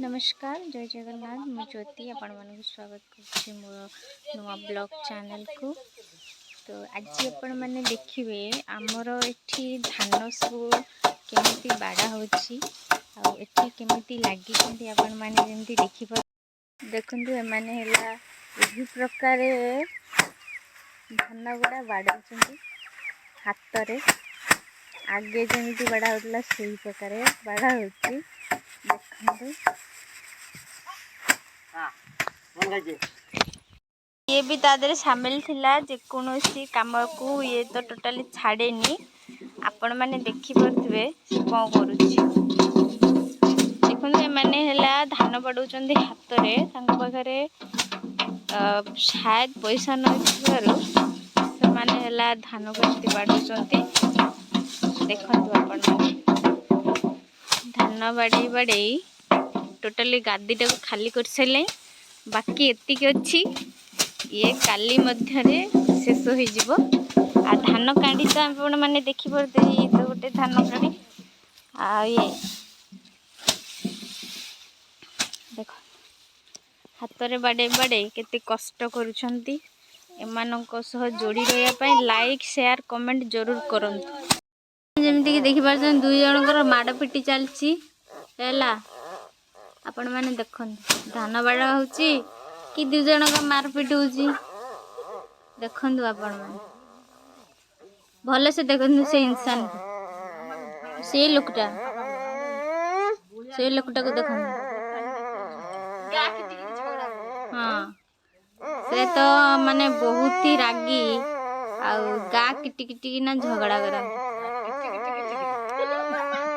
ନମସ୍କାର, ଜୟ ଜଗନ୍ନାଥ। ମୁଁ ଜ୍ୟୋତି, ଆପଣମାନଙ୍କୁ ସ୍ୱାଗତ କରୁଛି ମୋର ନୂଆ ବ୍ଲଗ୍ ଚ୍ୟାନେଲକୁ। ତ ଆଜି ଆପଣମାନେ ଦେଖିବେ ଆମର ଏଠି ଧାନ ସବୁ କେମିତି ବାଡ଼ା ହେଉଛି ଆଉ ଏଠି କେମିତି ଲାଗିଛନ୍ତି। ଆପଣମାନେ ଯେମିତି ଦେଖିପାରୁ, ଦେଖନ୍ତୁ, ଏମାନେ ହେଲା ଏହି ପ୍ରକାରେ ଧାନ ଗୁଡ଼ା ବାଡ଼ଉଛନ୍ତି ହାତରେ। ଆଗେ ଯେମିତି ବାଡ଼ା ହେଉଥିଲା, ସେଇ ପ୍ରକାରେ ବାଡ଼ା ହେଉଛି, ଦେଖନ୍ତୁ। ଇଏ ବି ତା ଦେହରେ ସାମିଲ ଥିଲା। ଯେକୌଣସି କାମକୁ ଇଏ ତ ଟୋଟାଲି ଛାଡ଼େନି। ଆପଣମାନେ ଦେଖିପାରୁଥିବେ ସେ କ'ଣ କରୁଛି। ଦେଖନ୍ତୁ, ଏମାନେ ହେଲା ଧାନ ବାଡ଼ଉଛନ୍ତି ହାତରେ। ତାଙ୍କ ପାଖରେ ସାୟଦ ପଇସା ନଥିବାରୁ ସେମାନେ ହେଲା ଧାନକୁ ଏମିତି ବାଡ଼ଉଛନ୍ତି। ଦେଖନ୍ତୁ ଆପଣମାନେ, ଧାନ ବାଡ଼େଇ ବାଡ଼େଇ ଟୋଟାଲି ଗାଦିଟାକୁ ଖାଲି କରିସାରିଲେଣି। ବାକି ଏତିକି ଅଛି, ଇଏ କାଲି ମଧ୍ୟରେ ଶେଷ ହୋଇଯିବ। ଆଉ ଧାନ କାଣ୍ଡି ତ ଆପଣମାନେ ଦେଖିପାରୁଥିବେ। ଇଏ ତ ଗୋଟେ ଧାନ କାଣ୍ଡି। ଆଉ ଇଏ ଦେଖ, ହାତରେ ବାଡ଼େଇ ବାଡ଼େଇ କେତେ କଷ୍ଟ କରୁଛନ୍ତି। ଏମାନଙ୍କ ସହ ଯୋଡ଼ି ରହିବା ପାଇଁ ଲାଇକ୍, ସେୟାର, କମେଣ୍ଟ ଜରୁର କରନ୍ତୁ। ଯେମିତିକି ଦେଖିପାରୁଛନ୍ତି, ଦୁଇ ଜଣଙ୍କର ମାଡ଼ ପିଟି ଚାଲିଛି ହେଲା। ଆପଣମାନେ ଦେଖନ୍ତୁ, ଧାନ ବାଡ଼ା ହେଉଛି କି ଦୁଇ ଜଣଙ୍କ ମାରପିଟ ହେଉଛି, ଦେଖନ୍ତୁ। ଆପଣମାନେ ଭଲସେ ଦେଖନ୍ତୁ ସେ ଇନସାନକୁ, ସେ ଲୋକଟାକୁ ଦେଖନ୍ତୁ। ହଁ, ସେ ତ ମାନେ ବହୁତ ହି ରାଗି ଆଉ ଗା କିଟି କିଟିକିନା ଝଗଡ଼ା କରନ୍ତି।